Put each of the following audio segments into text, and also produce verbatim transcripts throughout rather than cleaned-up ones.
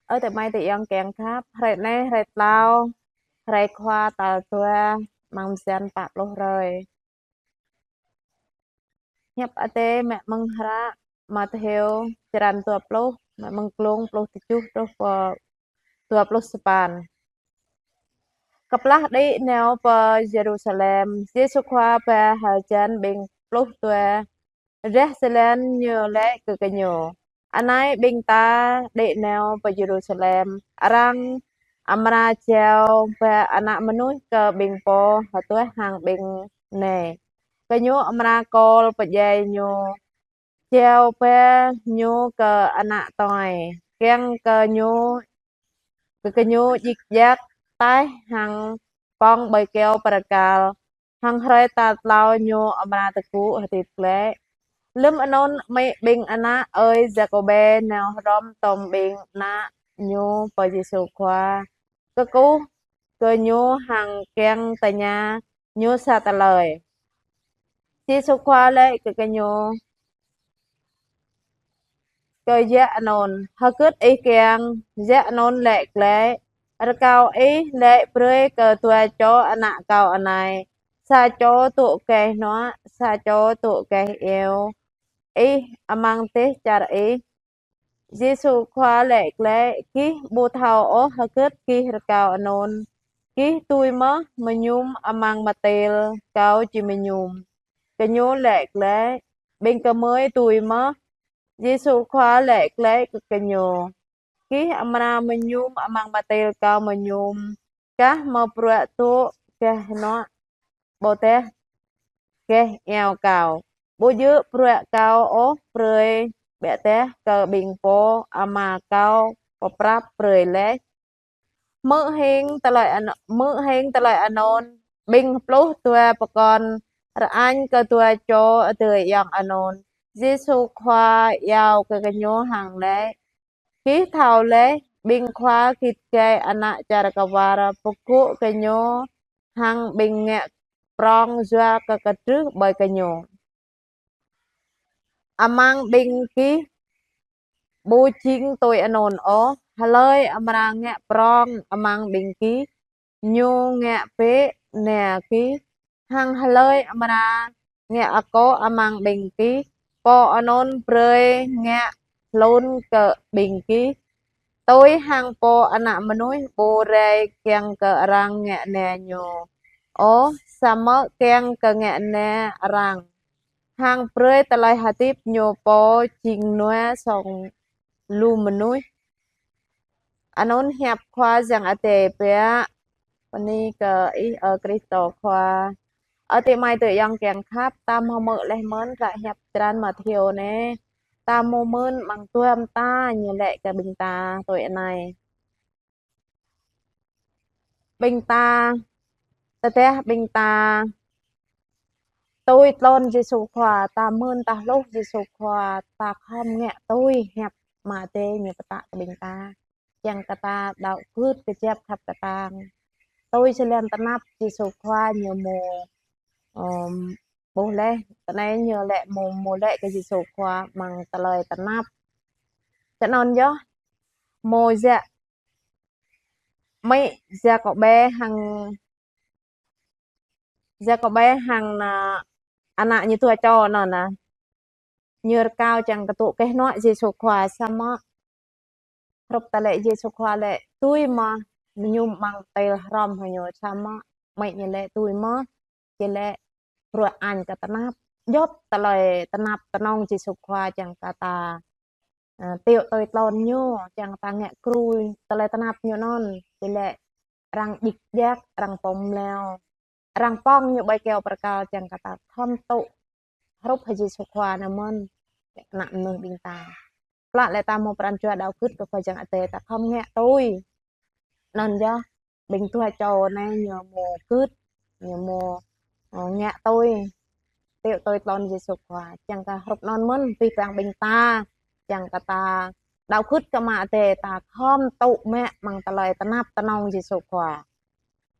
Ơ tơ amai tơ ayŏng kiăng khăp, hrơi anai hrơi tlâo, hrơi khua tal dua, amăng bơyan pă pluh hrơi. Hiăp Adai mă mơ̆ng hră Mattheo črăn dua pluh, mă mơ̆ng klông pluh tơjuh truh pơ dua pluh sapăn. Kơplah đĭ nao pơ Yêrusalem, Yêsu Khua ba hơjăn ƀing pluh dua, rơđah jơlan, Ñu laĭ kơ gơñu: Anai ƀing ta đĭ nao pơ Yêrusalem, arăng amra jao ba Ană Mơnuih kơ ƀing pô hơduah hăng ƀing nai. Gơñu amra kol pơdjai Ñu, jao ba Ñu kơ ană tui, kiăng kơ Ñu, kơ gơñu djik djak, taih hăng pŏng ƀơi kơyâo bơrơkal, hăng hrơi tal tlâo Ñu amra tơgŭ hơdip glaĭ. Lơ̆m anŭn amĭ ƀing ană ơi Yakôbê nao hrŏm tom ƀing ană ñu pơ Yêsu Khua, kơkuh kơ Ñu hăng kiăng tơña Ñu sa tơlơi. Yêsu Khua laĭ kơ gơñu: Kơ yă anŭn, hơgĕt ih kiăng? Yă anŭn laĭ glaĭ: Rơkâo ih laĭ brơi kơ dua čô ană kâo anai, sa čô dŏ gah hnuă, sa čô dŏ gah iâu ih amăng dêh čar ih. Yêsu Khua laĭ glaĭ: Gih ƀu thâo ôh hơgĕt gih rơkâo anŭn. Gih dưi mơ̆ mơñum amăng mơtil Kâo či mơñum? Gơñu laĭ glaĭ: Ƀing gơmơi dưi mơ̆. Yêsu Khua laĭ glaĭ kơ gơñu: Gih amra mơñum amăng mơtil Kâo mơñum, kah mơ̆ bruă dŏ gah hnuă, ƀôdah gah iâu Kâo? Ƀu djơ̆ bruă Kâo ôh brơi, ƀôdah kơ ƀing pô Ama Kâo pơprăp brơi laih. Hmư̆ hing tơlơi an-, hmư̆ hing tơlơi anŭn, ƀing pluh dua pơkŏn rơañ kơ dua čô adơi ayŏng anŭn. Yêsu Khua iâu kơ gơñu hăng laĭ: Gih thâo laih, ƀing khua git gai ană čar kơwar pơgŏ gơñu hăng ƀing ngă prŏng yua kơ kơdrưh ƀơi gơñu. Amăng ƀing gih ƀu jing tui anŭn ôh. Hlơi amra ngă prŏng amăng ƀing gih, ñu ngă bĕ nao gih, hăng hlơi amra ngă akŏ amăng ƀing gih, pô anŭn brơi ngă hlŭn kơ ƀing gih. Tui hăng Pô Ană Mơnuih ƀu rai kiăng kơ arăng ngă nao Ñu ôh, samơ̆ kiăng kơ ngă nao arăng, hăng brơi tơlơi hơdip Ñu pô jing nua song lu mơnuih. Anŭn hiăp Khua Yang Adai biă. Bơni kơ Ih, ơ Krist Khua. Ơ tơ amai tơ ayŏng kiăng khăp, ta hmư̆ laih mơ̆n hră hiăp črăn Mattheo anai. Ta hmư̆ mơ̆n amăng dua mơta ñu laĭ kơ ƀing ta tui anai. Ƀing ta, tơdah ƀing ta tui tlôn Yêsu Khua, ta mưn ta hluh Yêsu Khua, ta khŏm ngă tui hiăp Ama Adai ñu pơtă kơ ƀing ta. Kiăng kơ ta đaŏ gưt kơjăp khăp kơtang. Tui jơlan tơnap Yêsu Khua ñu mơ̆, ưm, ƀuh laih, tơ anai ñu laĭ mơ̆, mơ̆ laĭ kơ Yêsu Khua amăng tơlơi tơnap. Čơnăn yơh, mơ̆ jak amĭ Yakôbê hăng, Yakôbê hăng ană, ană ñu dua čô anŭn nă. Ñu rơkâo čang kơ dŏ gah hnuă Yêsu Khua samơ̆ hrup tơlơi Yêsu Khua laĭ tui mơ̆, mơñum amăng tel hrŏm hăng ñu samơ̆ amĭ ñu laĭ tui mơ̆, či laĭ bruă añ kơ tơnap. Djŏp tơlơi tơnap tơnŏng Yêsu Khua čang kơ ta, ơ, tiŏ tui tlôn ñu, čang ta ngă krui tơlơi tơnap ñu anŭn, či laĭ arăng djik djak, arăng pơmleo, arăng pŏng ñu ƀơi kơyâo bơrơkal čang kơ ta khŏm tŭ hrup hăng Yêsu Khua anŭn mơ̆n, ană mơnuih ƀing ta. Plah lĕ ta mơ̆ pran jua đaŏ gưt kơ Khua Yang Adai ta khŏm ngă tui. Anŭn yơh, ƀing dua čô anai ñu mơ̆ gưt, ñu mơ̆, ơ, ngă tui, tiŏ tui tlôn Yêsu Khua. Čang kơ hrup anŭn mơ̆n, pih pang ƀing ta, čang kơ ta đaŏ gưt kơ Ama Adai ta khŏm tŭ mă amăng tơlơi tơnap tơnŏng Yêsu Khua.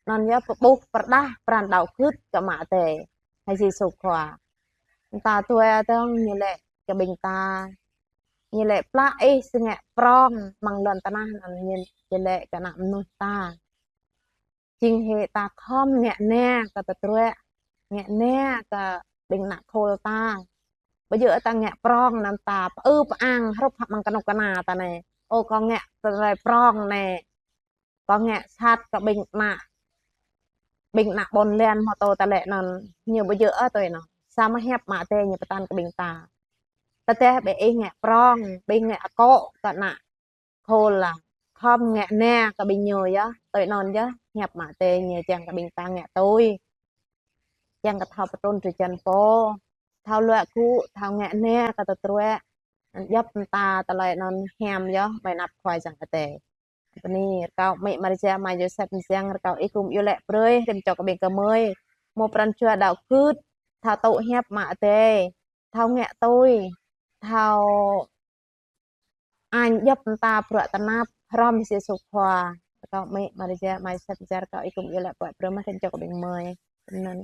Anŭn yơh pơƀuh pơrơđah pran đaŏ gưt kơ Ama Adai hăng Yêsu Khua. Ta tui adơ̆ng ñu laĭ kơ ƀing ta. Ñu laĭ: Plah ih sĭt ngă prong amăng lŏn tơnah anŭn, ñu laĭ kơ ană mơnuih ta. Jing hĭ ta khŏm ngă nao kơ tơdruă, ngă nao kơ ƀing ană khul ta. Ƀu djơ̆ ta ngă prong anŭn ta pơư pơang hrup hăng amăng kơnuk kơna ta anai. Ơ, kâo ngă tơlơi prong anai. Kâo ngă sat kơ ƀing ană, ƀing ană ƀôn lan hmâo tô ta lĕ anŭn, ñu ƀu djơ̆ ôh tui anŭn. Samơ̆ hiăp Ama Adai ñu pơtă kơ ƀing ta. Tơdah ƀing ih ngă prong, ƀing ngă akŏ kơ ană khul lah, khŏm ngă nao kơ ƀing ñu yơh, tui anŭn yơh, hiăp Ama Adai ñu kiăng kơ ƀing ta ngă tui. Kiăng kơ thâo pơtrŭn drơi jăn pô, thâo luă gŭ, thâo ngă nao kơ tơdruă, djŏp mơta tơlơi anŭn hiam yơh, ƀơi anăp Khua Yang Adai. Bơni, rơkâo Amĭ Maria, Ama Yôsep mơyang, rơkâo Ih gum iâu laĭ brơi, rĭm čô kơ ƀing gơmơi. Hmâo pran jua đaŏ gưt, thâo tŭ hiăp Ama Adai, thâo ngă tui, thâo añ djŏp mơta bruă tơnap, hrŏm Yêsu Khua. Rơkâo Amĭ Maria, Ama Yôsep mơyang, rơkâo Ih gum iâu laĭ brơi mơ̆ rĭm čô kơ ƀing gơmơi. Amen.